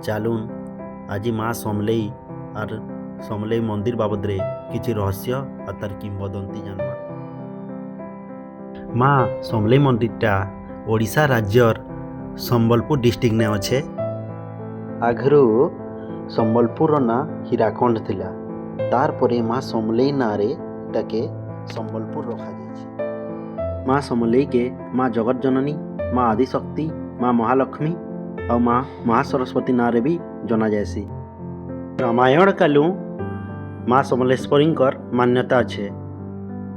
ଚାଲୁନ୍, ଆଜି ମା ସମଲେଇ ଆର୍ ସମଲେଇ ମନ୍ଦିର ବାବଦରେ କିଛି ରହସ୍ୟ ଆଉ ତାର କିମ୍ବଦନ୍ତୀ ଜାନମା। ମା ସମଲେଇ ମନ୍ଦିରଟା ଓଡ଼ିଶା ରାଜ୍ୟର ସମ୍ବଲପୁର ଡିଷ୍ଟ୍ରିକ୍ଟ ନେ ଅଛେ। ଆଗରୁ ସମ୍ବଲପୁରର ନାଁ ହୀରାଖଣ୍ଡ ଥିଲା। ତାରପରେ ମା ସମଲେଇ ନାଁରେ ଏଟାକେ ସମ୍ବଲପୁର ରଖାଯାଇଛି। ମା ସମଲେଇକେ ମା ଜଗତ ଜନନୀ, ମା ଆଦିଶକ୍ତି, ମା ମହାଲକ୍ଷ୍ମୀ ଆଉ ମା ମହାସରସ୍ୱତୀ ନାଁରେ ବି ଜଣାଯାଏସି। ରାମାୟଣ କାଲୁ ମା ସମଲେଶ୍ୱରୀଙ୍କର ମାନ୍ୟତା ଅଛେ।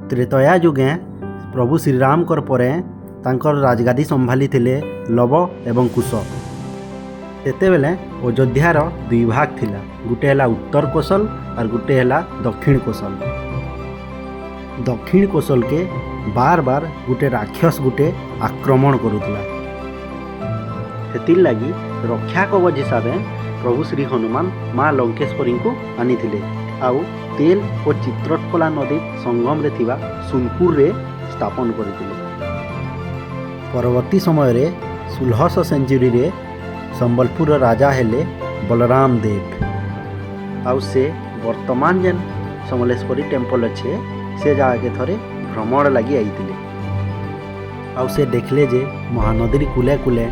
ତ୍ରେତୟା ଯୁଗେ ପ୍ରଭୁ ଶ୍ରୀରାମଙ୍କର ପରେ ତାଙ୍କର ରାଜଗାଦି ସମ୍ଭାଳିଥିଲେ ଲବ ଏବଂ କୁଶ। ସେତେବେଳେ ଅଯୋଧ୍ୟାର ଦୁଇ ଭାଗ ଥିଲା। ଗୋଟେ ହେଲା ଉତ୍ତର କୋଶଲ ଆର୍ ଗୋଟେ ହେଲା ଦକ୍ଷିଣ କୋଶଲ। ଦକ୍ଷିଣ କୋଶଲକେ ବାର ବାର ଗୋଟେ ରାକ୍ଷସ ଗୋଟେ ଆକ୍ରମଣ କରୁଥିଲା। ସେଥିର୍ ଲାଗି ରକ୍ଷା କବଚ ହିସାବେ ପ୍ରଭୁ ଶ୍ରୀ ହନୁମାନ ମା ଲଙ୍କେଶ୍ୱରୀଙ୍କୁ ଆଣିଥିଲେ ଆଉ ତେଲ ଓ ଚିତ୍ରୋତ୍ପଲା ନଦୀ ସଙ୍ଗମରେ ଥିବା ସୋନପୁରରେ ସ୍ଥାପନ କରିଥିଲେ। ପରବର୍ତ୍ତୀ ସମୟରେ 16ଶହ ସେଞ୍ଚୁରୀରେ ସମ୍ବଲପୁରର ରାଜା ହେଲେ ବଲରାମ ଦେବ। ଆଉ ସେ ବର୍ତ୍ତମାନ ଯେନ୍ ସମଲେଶ୍ୱରୀ ଟେମ୍ପଲ ଅଛେ, ସେ ଜାଗାକେ ଥରେ ଭ୍ରମଣ ଲାଗି ଆଇଥିଲେ। ଆଉ ସେ ଦେଖିଲେ ଯେ ମହାନଦୀର କୂଲେ କୂଲେ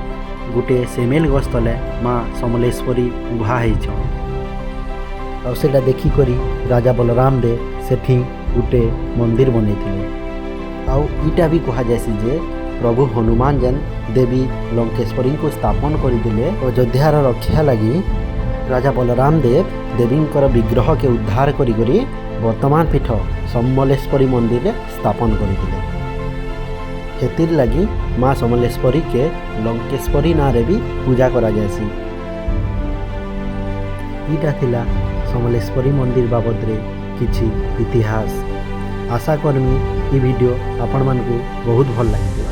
ଗୋଟେ ସେମେଲ ଗଛ ତଲେ ମା ସମଲେଶ୍ୱରୀ ଉଭା ହେଇଛନ୍। ଆଉ ସେଇଟା ଦେଖିକରି ରାଜା ବଲରାମ ଦେବ ସେଠି ଗୋଟେ ମନ୍ଦିର ବନେଇଥିଲେ। ଆଉ ଇଟା ବି କୁହାଯାଏସି ଯେ ପ୍ରଭୁ ହନୁମାନ ଯେନ୍ ଦେବୀ ଲଙ୍କେଶ୍ୱରୀଙ୍କୁ ସ୍ଥାପନ କରିଥିଲେ, ଅଯୋଧ୍ୟାର ରକ୍ଷା ଲାଗି ରାଜା ବଲରାମ ଦେବ ଦେବୀଙ୍କର ବିଗ୍ରହକେ ଉଦ୍ଧାର କରି କରି ବର୍ତ୍ତମାନ ପୀଠ ସମଲେଶ୍ୱରୀ ମନ୍ଦିରରେ ସ୍ଥାପନ କରିଥିଲେ। ହେଥିର୍ ଲାଗି ମା ସମଲେଶ୍ୱରୀକେ ଲଙ୍କେଶ୍ୱରୀ ନାଁରେ ବି ପୂଜା କରାଯାଏସି। ଇଟା ଥିଲା ସମଲେଶ୍ୱରୀ ମନ୍ଦିର ବାବଦରେ କିଛି ଇତିହାସ। ଆଶା କରମି ଇ ଭିଡ଼ିଓ ଆପଣମାନଙ୍କୁ ବହୁତ ଭଲ ଲାଗିଥିବା।